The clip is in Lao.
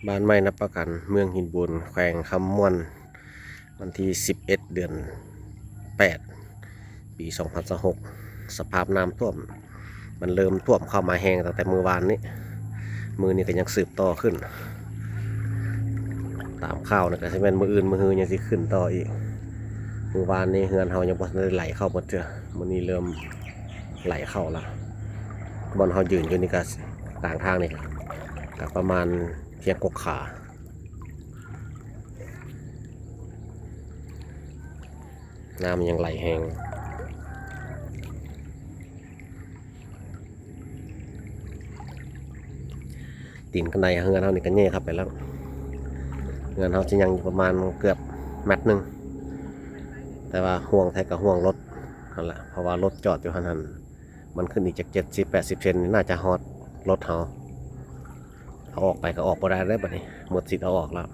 ບ້ານໃໝ່ນາປະກັນ ເມືອງຫີນບູນ ແຂວງຄຳມ່ວນ ວັນທີສິບເອັດ ເດືອນແປດ ປີສອງພັນຊາວຫົກ ສະພາບນ້ຳຖ້ວມ ມັນເລີ່ມຖ້ວມເຂົ້າມາແຮງຕັ້ງແຕ່ມື້ວານນີ້ ມື້ນີ້ກໍຍັງສືບຕໍ່ຂຶ້ນ ຕາມຂ່າວນີ້ກໍຊິແມ່ນມື້ອື່ນມື້ຮືຍັງຊິຂຶ້ນຕໍ່ອີກ. ມື້ວານນີ້ເຮືອນເຮົາຍັງບໍ່ທັນໄດ້ໄຫຼເຂົ້າໝົດເທື່ອ ມື້ນີ້ເລີ່ມໄຫຼເຂົ້າລະ. ບ່ອນເຮົາຢືນຢູ່ນີ້ກໍກາງທາງນີ້ກໍປະມານພຽງກົກຂາ ນ້ຳຍັງໄຫຼແຮງ. ຕີນກະໄດເຮືອນເຮົານີ້ກໍແຍ່ເຂົ້າໄປແລ້ວ ເຮືອນເຮົາຊິຍັງຢູ່ປະມານເກືອບແມັດໜຶ່ງ ແຕ່ວ່າຫ່ວງແທ້ກໍຫ່ວງລົດຫັ້ນລະ ເພາະວ່າລົດຈອດຢູ່ຫັ້ນຫັ້ນ ມັນຂຶ້ນອີກຈັກເຈັດສິບແປດສິບເຊັນນີ້ ໜ້າຈະຮອດລົດເຮົາ ເອົາອອກໄປກໍອອກບໍ່ໄດ້ເດ້ບັດນີ້ ໝົດສິດເອົາອອກແລ້ວ.